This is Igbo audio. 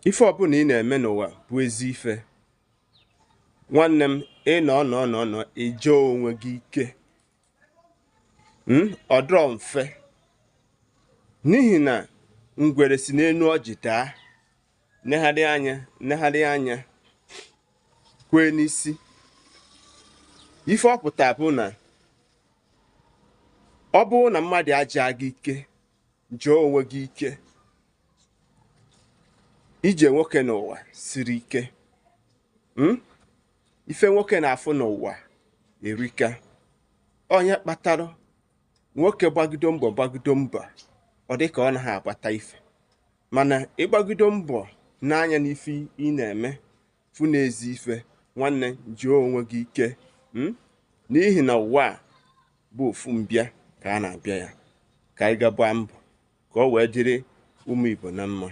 Ife ọbụla ị na-eme n'ụwa bụ ezi ife. Nwanne m, ị nọ nọ nọ nọ ije onwe gị ike. Ọ dịrọ mfe, n'ihi na ngwere si n'enu ọjị daa, negharị anya, negharị anya, kwee n'isi. Ife ọ pụta bụ na ọ bụrụ na mmadụ aja gị ike, jụọ onwe gị ike. Ije nwoke n'ụwa siri ike. Ife nwoke na-afụ n'ụwa erika. Onye kpatara nwoke gbagido mbọ, gbagido mbọ, ọ dị ka ọ naghị agbata ife, mana ịgbagido mbọ n'anya n'ife ị na-eme, fụ n'ezi ife. Nwanne, jụọ onwe gị ike. N'ihi na ụwa a bụ ofu mbịa ka a na-abịa ya. Ka anyị ga gbaa mbọ ka ọ wee dịrị ụmụ Igbo na mma.